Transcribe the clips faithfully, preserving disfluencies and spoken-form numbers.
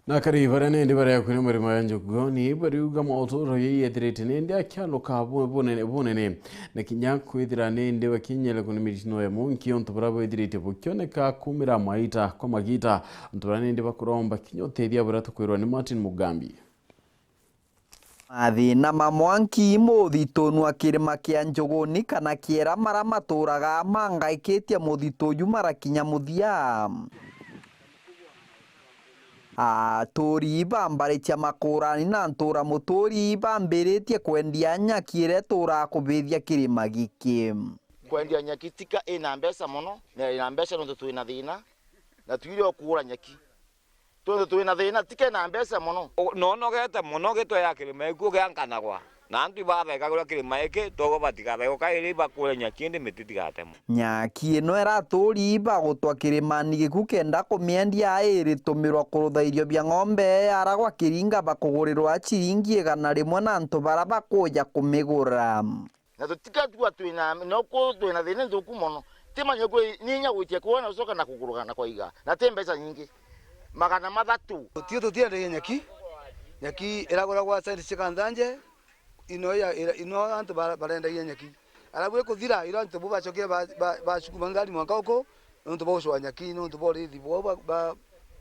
Na akari baria nindi baria kuri murimo ya njuguni bariuga mauturo yeyethirite nindi akialuka bu-, bunene, bunene, na kinya kwithira nindi bakinyere kuni mitino ya munki, untu buria bwithirite bukioneka kumira maita kwa magita, untu buria nindi bakuromba kinya utethia buria tukwirwa ni Martin Mugambi. Mathina ma mwanki muthitunwa kirima kia njuguni kana kiera mara maturaga mangaikitie muthitu uju marakinya muthia. Aturi ba mbari cia Makurani na Ntura Muturi bambiritie kwendia nyaki iria ituraga kubithia kirima giki. Kwendia nyaki tika ina mbeca mono, na ina mbeca nontu twina thina, na twire okugura nyaki. Tontu twina thina, tika ina mbeca mono. U-, nonogete mono gitwe ya kirima gikuo giankanagwa. Na antu ibathekagirwa kirima giki, togo batigathegwa kairi bakure nyaki indi miti tigatemwa. Nyaki ino iraturi bagutwa kirimani giku kenda kumiendia iritumirwa kurutha irio bia ng'ombe, ara gwa kiringa bakugurirwa ciringi igana rimwe na antu bara bakuja kumigura. Na tutikatua twina, no ku twina thina nthuku mono. Timanye kwi, ni inya gwitia kuona ucoka na kuguruga na kwaiga. Na ti mbeca nyingi. Magana mathatu. Tio tutiendagia nyaki. Nyaki iraguragwa senti cia Kanthanje, ino ya, ira-, ino antu ba-, barendagia nyaki. Arabu ikuthira, ira antu bu bacokia ba-, ba-, bacukuma ngari mwanka uku, nontu bwa gucwa nyaki, nontu bwa urithi bwao ba-, ba-,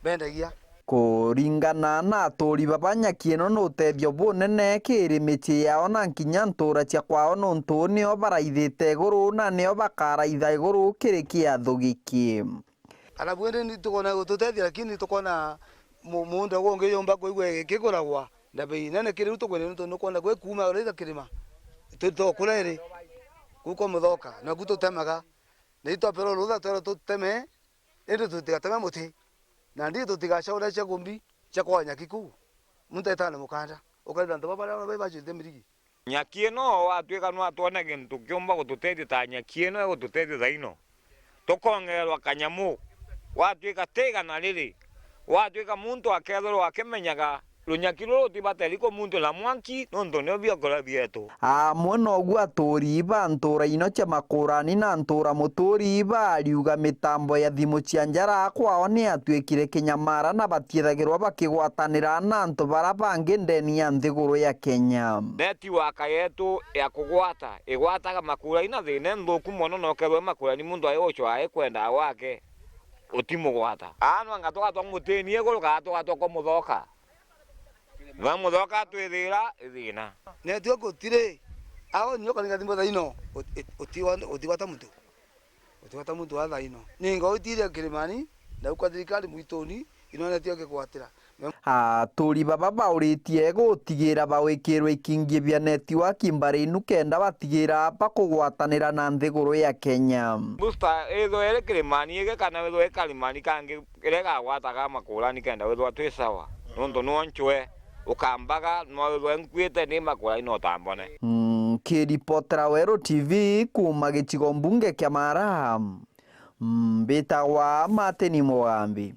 bendagia. Kuringana na aturi baba, nyaki ino ni utethio bunene kiri micii yao na nkinya ntura cia kwao, nontu nio baraithite iguru na nio bakaraitha iguru kiri kiatho giki. Arabu indi ni tukona gututethia, lakini tukona mu-, muunda gungi yumba kwigua gikiguragwa na bei nene kiri riu tukwenda, nontu nukwona gwi kuuma uraitha kirima, tu-, tukura iri, kuu kwa Muthoka, naku tutemaga. Na itwaperwa rutha twerwe tuteme, indi tutigateme muti, na ndi tutigacaure cia kumbi cia kwaa nyaki kuu. Muntu aitana mukanda, ukarira antu baba baria bacuite mirigi. Nyaki ino, watwika nwatwone gintu kiumba gututethia ta nyaki ino igututethia thaino, tukongererwa kanyamu, watwika ti igana riri, watwika muntu akethirwa akimenyaga runyaki ruru rutibateri kumunthira mwanki, nontu nio biakuria bietu. Amwe noguo aturi ba ntura ino cia Makurani na Ntura Muturi bariuga mitambo ya thimu cia njara kwao ni yatwikire kinyamara na batiethagirwa bakigwatanira na antu bara bangi ndeni ya nthiguru ya Kenya. Netiwaka yetu ya kugwata igwataga Makurani na thina nthuku mono, na ukethirwa Makurani muntu ai ucwa ai kwendaa gwake, utimugwata. Aa nwanga tugatwa mutini iguru kana tugatwa kwa Muthoka. Nwa Muthoka atwithira thina. Network utiri. Ao nyo karinga thimbo thaino, ut-, it-, utiwa-, utigwata muntu. Utigwata muntu wa thaino. Ninga utiria kirimani, na ukwa thirikari mwituni, ino network igwatira. Aturi baba bauritie gutigira bawikirwe ikingi bia netiwaki mbari inu kenda batigira bakugwatanira na nthiguru ya Kenya. Booster ithwe iri kirimani igi kana withwe ikarimani kangi, iria igagwataga Makurani kenda withwa twi sawa. Nontu nwo ncwe, ukambaga, nwa withwe nkuite ni Makurani no utambone. Mm, kiripotera Weru T V kuma gicigo mbunge kia Mara, mbitagwa Martin Mugambi.